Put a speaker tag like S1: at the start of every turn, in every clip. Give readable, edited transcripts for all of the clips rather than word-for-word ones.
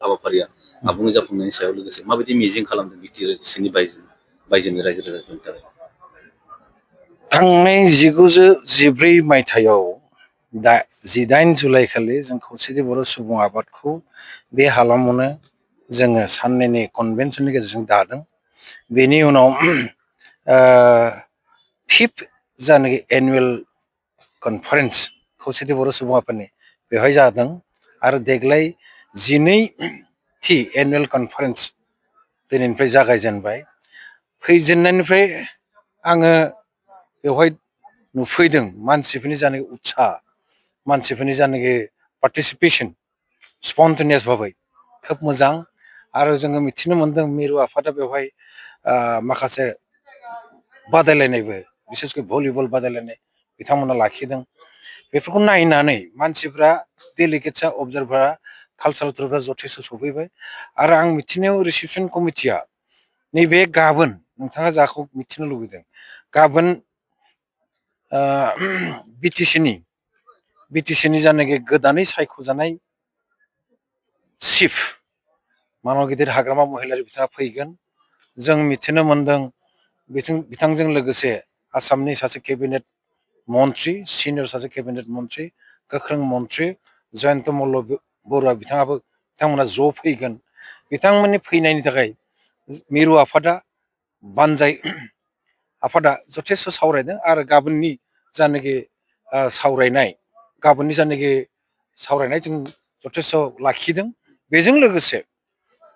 S1: हाबाफारिया आबुङै जाफुंनायनि सायाव लोगोसे माबायदि मिजिं खालामदों बिटिसिनि बायजोनि रायजो राजाफोरनि थाखाय?
S2: थांनाय 1914 मायथाइयाव 18 जुलाइ खालि जों खौसेथि बर' सुबुं आफादखौ बे हालामावनो जोङो साननैनि कनभेनसननि गेजेरजों दादों। बेनि उनाव 5th जानाखि एनुवेल कनफारेन्स खौसेथि बर' सुबुं आफादनि बेवहाय जादों आरो देग्लाय 12थि एनुवेल कनफारेन्स दिनैनिफ्राय जागायजेनबाय। फैजेननायनिफ्राय आङो बेवहाय नुफैदों मानसिफोरनि जानाखि उत्साह, मानसिफोरनि जानाखि पार्टिसिपेसन स्पन्टेनियास भाबै खोब मोजां। आरो जोङो मिथिनो मोन्दों मिरु आफादा बेवहाय माखासे बादायलायनायबो बिसेसकै भलिबल बादायलायनाय बिथांमोना लाखिदों। बेफोरखौ नायनानै मानसिफ्रा डेलिगेट्सआ अबजार्भारआ कालसारेल ट्रुपआ जथेस्थ' सफैबाय। आरो आं मिथिनायाव रिसेपसन कमिटिया नैबे गाबोन नोंथाङा जाखौ मिथिनो लुबैदों, गाबोन बिटिसिनि जानाखि गोदानै सायख'जानाय चिफ मानाव गिदिर हाग्रामा महिलारि बिथाङा फैगोन। जों मिथिनो मोन्दों बिथांजों लोगोसे आसामनि सासे केबिनेट मन्त्रि, सिनियर सासे केबिनेट मन्त्रि, गोख्रों मन्त्रि जयन्त मल्ल बरुवा बिथांमोना ज' फैगोन। बिथांमोननि फैनायनि थाखाय मिरु आफादा बानजाय आफादा जथेस्थ' सावरायदों। आरो गाबोननि जानाखि गाबोननि जानाखि सावरायनाय जों जथेस्थ' लाखिदों। बेजों लोगोसे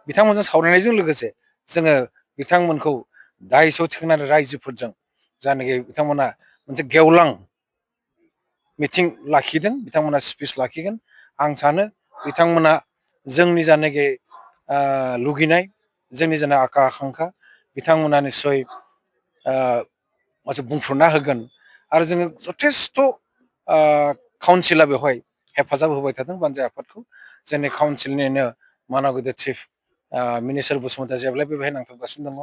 S2: बिथांमोनजों सावरायनायजों लोगोसे जोङो बिथांमोनखौ दायस' थिखांनानै रायजोफोरजों जानाखि बिथांमोना मोनसे गेवलां मिटिं लाखिदों, बिथांमोना स्पिच लाखिगोन। आं सानो बिथांमोना जोंनि जानाखि लुगैनाय, जोंनि जानाय आखा आखांखा बिथांमोना निस्सय बुंफुरना होगोन। आरो जोङो जथेस्थ' काउन्सिला बेवहाय हेफाजाब होबाय थादों बानजाय आफादखौ। जोंनि काउन्सिलनिनो मानाव चिफ मिनिस्टार बसुमतारी जेब्लायबो बेवहाय नांथाबगासिनो दङ।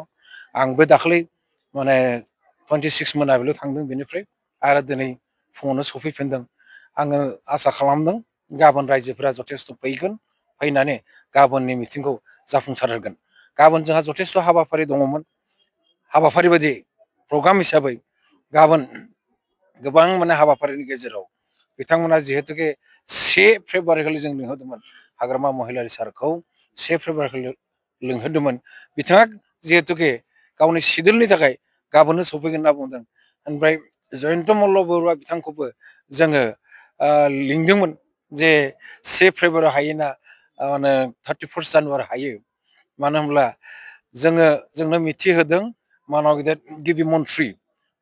S2: आंबो दाखालि 26 मोनाबिलियाव थांदों बेनिफ्राय आरो दिनै फुङावनो सफैफिनदों। आङो आसा खालामदों गाबोन रायजोफोरा जथेस्थ' फैगोन, फैनानै गाबोननि मिटिंखौ जाफुंसार होगोन। गाबोन जोंहा जथेस्थ' हाबाफारि दङमोन। हाबाफारि बायदि प्रग्राम हिसाबै गाबोन गोबां हाबाफारिनि गेजेराव बिथांमोना जिहेतुके 1 फेब्रुवारि खालि जों लिंहरदोंमोन, हाग्रामा महिलारि सारखौ 1 फेब्रुवारि खालि लिंहरदोंमोन। बिथाङा जिहेतुके गावनि सिडुलनि थाखाय गाबोननो सफैगोन होनना बुंदों। ओमफ्राय जयन्त मल्ल बरुवा बिथांखौबो जोङो लिंदोंमोन जे 1 फेब्रुवारि हायोना 31 जानुवारि हायो। मानो होनब्ला जोंनो मिथिहोदों मानाव गिबि मन्त्रि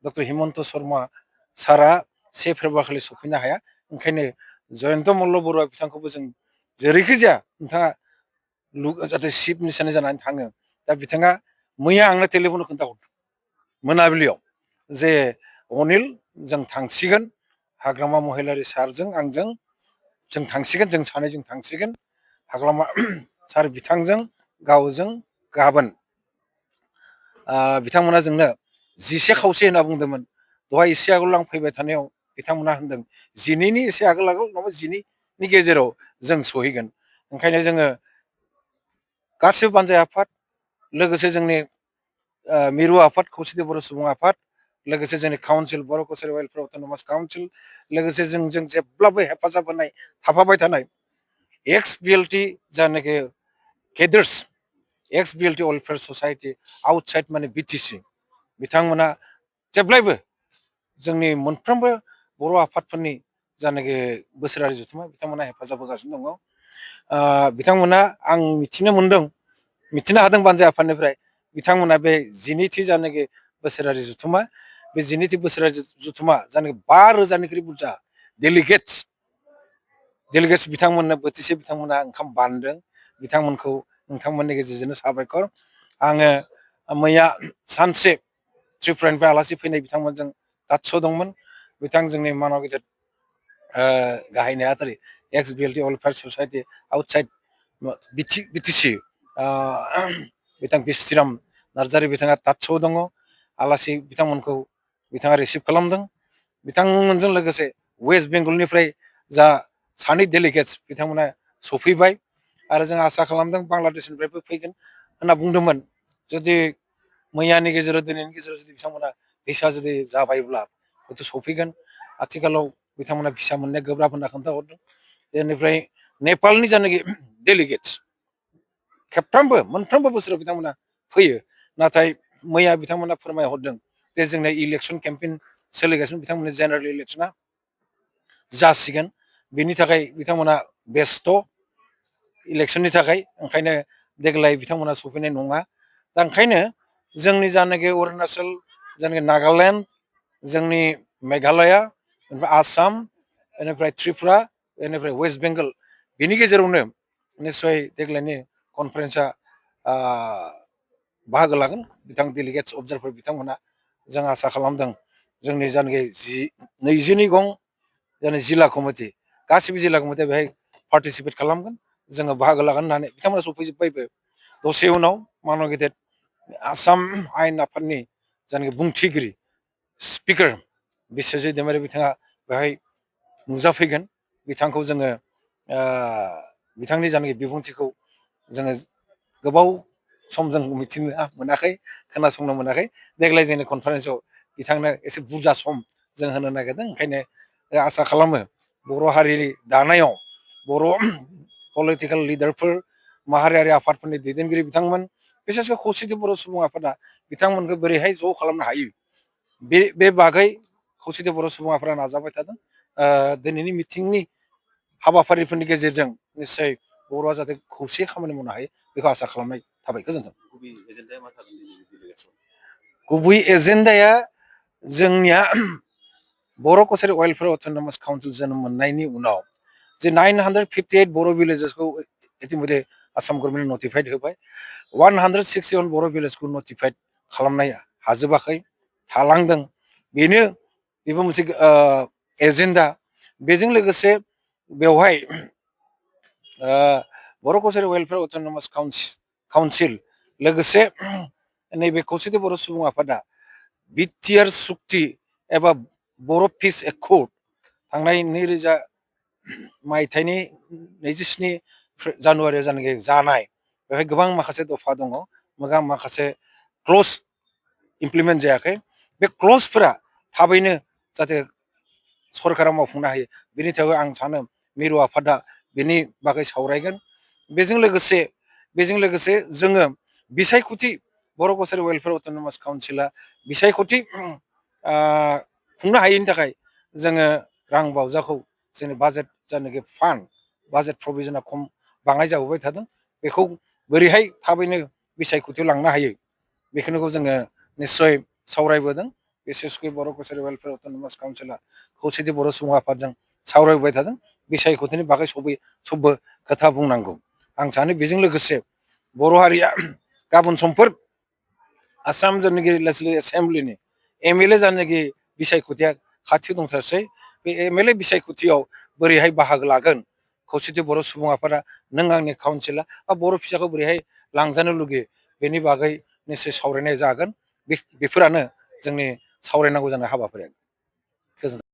S2: डक्टर हिमन्त शर्मा सारा 1 फेब्रुवारि खालि सफैनो हाया। ओंखायनो जयन्त मल्ल बरुवा बिथांखौबो जों जेरैखि जाया नोंथाङा जाहाथे चिफ मिनिस्टार जानानै थाङो। दा बिथाङा मैया आंनो टेलिफनाव खोन्थाहरदों मोनाबिलियाव जे अनिल जों थांसिगोन, हाग्रामा महिलारि सारजों आंजों जों थांसिगोन, जों सानैजों थांसिगोन हाग्रामा सार बिथांजों गावजों गाबोन। बिथांमोना जोंनो 11 खावसे होनना बुंदोंमोन। दहाय एसे आगोल आं फैबाय थानायाव बिथांमोना होनदों 12नि एसे आगोल नङाबा 12नि गेजेराव जों सहैगोन। ओंखायनो जोङो गासिबो बानजाय आफाद, लोगोसे जोंनि मिरु आफाद खौसेथि बर' सुबुं आफाद, लोगोसे जोंनि काउन्सिल बर' कसारि वेलफेयार अट'नमास काउन्सिल, लोगोसे जोंजों जेब्लाबो हेफाजाब होनाय थाफाबाय थानाय एक्स बिएलटि जायनाखि केडार्स, एक्स बिएलटि वेलफेयार ससाइटि आउटसाइड बिटिसि बिथांमोना जेब्लायबो जोंनि मोनफ्रोमबो बर' आफादफोरनि जायनाखि बोसोरारि जथुम्मा बिथांमोना हेफाजाब होगासिनो दङ। बिथांमोना आं मिथिनो हादों बानजाय आफादनिफ्राय बिथांमोना बे 12थि जायनाखि बोसोरारि जथुम्मा, बे 12थि बोसोरारि जथुम्मा जायनाखि 5,000निख्रुइ बुरजा डेलिगेट्स बिथांमोननो बोथिसे बिथांमोना ओंखाम बानदों। बिथांमोनखौ नोंथांमोननि गेजेरजोंनो साबायखर। आङो मैया सानसे त्रिपुरानिफ्राय आलासि फैनाय बिथांमोनजों टाचआव दंमोन। बिथां जोंनि मानाव गिदिर गाहाय नेहाथारि एक्स बिएलटि वेलफेयार ससाइटि आउटसाइड बिटिसि बिथां बिस्थिराम नार्जारि बिथाङा टाचआव दङ। आलासि बिथांमोनखौ बिथाङा रिसिभ खालामदों। बिथांमोनजों लोगोसे वेस्ट बेंगलनिफ्राय जा सानै डेलिगेट्स बिथांमोना सफैबाय। आरो जों आसा खालामदों बांलादेशनिफ्रायबो फैगोन होनना बुंदोंमोन जुदि मैयानि गेजेराव दिनैनि गेजेराव जुदि बिथांमोना भिसा जुदि जाबायब्ला हयथ' सफैगोन आथिखालाव बिथांमोना भिसा मोननाया गोब्राब होनना खोन्थाहरदों बेनिफ्राय नेपालनि जानाखि डेलिगेट्स खेबफ्रामबो मोनफ्रोमबो बोसोराव बिथांमोना फैयो नाथाय मैया बिथांमोना फोरमायहरदों जे जोंना इलेक्सन केम्पेइन सोलिगासिनो बिथांमोननि जेनेरेल इलेक्सना जासिगोन बेनि थाखाय बिथांमोना बेस्थ' इलेक्सननि थाखाय ओंखायनो देग्लाय बिथांमोना सफैनाय नङा दा ओंखायनो जोंनि जानाखि अरुणाचल जानाखि नागालेण्ड जोंनि मेघालया आसाम बेनिफ्राय त्रिपुरा बेनिफ्राय वेस्ट बेंगल बिनि गेजेरावनो निस्सय देग्लायनि कनफारेन्सआ बाहागो लागोन बिथां डेलिगेट्स अबजार्भार बिथांमोना जों आसा खालामदों जोंनि जानाखि 22 गं जोंनि जिल्ला कमिटि गासिबो जिल्ला कमिटिया बेहाय पार्टिसिपेट खालामगोन जोङो बाहागो लागोन होननानै बिथांमोना सफैजोब्बायबो दसे उनाव मानव गेदेर आसाम आयेन आफादनि जानाखि बुंथिगिरि स्पिकार बिस्वजित दैमारि बिथाङा बेहाय नुजाफैगोन बिथांखौ जोङो बिथांनि जानाखि बिबुंथिखौ जोङो गोबाव सम जों मिथिनो मोनाखै खोनासंनो मोनाखै देग्लाय जोंनि कनफारेन्सआव बिथांनो एसे बुरजा सम जों होनो नागिरदों ओंखायनो आसा खालामो बर' हारिनि दानायाव बर' पलिटिकेल लिडारफोर माहारियारि आफादफोरनि दैदेनगिरि बिथांमोन बिसेसकै खौसेथि बर' सुबुं आफादा बिथांमोनखौ बोरैहाय ज' खालामनो हायो बे बागै खौसेथि बर' सुबुं आफादा नाजाबाय थादों दिनैनि मिटिंनि हाबाफारिफोरनि गेजेरजों निस्सय बर'आ जाहाथे खौसे खामानि मावनो हायो बेखौ आसा खालामनाय थाबाय गोजोन्थों गुबै एजेन्डाया जोंनिया बर' कसारि वेलफेयार अट'नमास काउन्सिल जोनोम मोननायनि उनाव जे 958 बर' भिलेजेसखौ इतिमধ্যे आसाम गभर्नमेन्ट नटिफाइड होबाय 161 बर' भिलेजखौ नटिफाइड खालामनाय हाजोबाखै थालांदों बेबो मोनसे एजेन्डा बेजों लोगोसे बेवहाय बर' कसारि वेलफेयार अट'नमास काउन्सिल लोगोसे नैबे खौसेथि बर' सुबुं आफादा बिटिआर सुक्ति एबा बर' पिस एकर्ड थांनाय 2000 मायथाइनि 27 जानुवारियाव जानाखि जानाय बेवहाय गोबां माखासे दफा दङ माखासे क्लज इमप्लिमेन्ट जायाखै बे क्लजफोरा थाबैनो जाहाथे सरकारा मावफुंनो हायो बेनि थाखाय आं सानो मिरु आफादा बेनि बागै सावरायगोन बेजों लोगोसे जोङो बिसायख'थि बर' कसारि वेलफेयार अट'नमास काउन्सिला बिसायख'थि खुंनो हायैनि थाखाय जोङो रां बावजाखौ जोंनि बाजेट जायनाखि फान्ड बाजेट प्रभिजना खम बाङाय जाबोबाय थादों बेखौ बोरैहाय थाबैनो बिसायख'थियाव लांनो हायो बेखिनिखौ जोङो निस्सय सावरायबोदों बिसेसकै बर' कसारि वेलफेयार अट'नमास काउन्सिला खौसेथि बर' सुबुं आफादजों सावरायबोबाय थादों बिसायख'थिनि बागै सबबो खोथा बुंनांगौ आं सानो बेजों लोगोसे बर' हारिया गाबोन समफोर आसाम जायनाखि लेजिस्लेटिभ एसेम्ब्लिनि एमएलए जायनाखि बिसायख'थिया खाथियाव दंथारसै बे एमएलए बिसायख'थियाव बोरैहाय बाहागो लागोन खौसेथि बर' सुबुं आफादा नों आंनि काउन्सिला बा बर' फिसाखौ बोरैहाय लांजानो लुगैयो बेनि बागै निस्सय सावरायनाय जागोन बेफोरानो जोंनि सावरायनांगौ जानाय हाबाफारि गोजोन्थों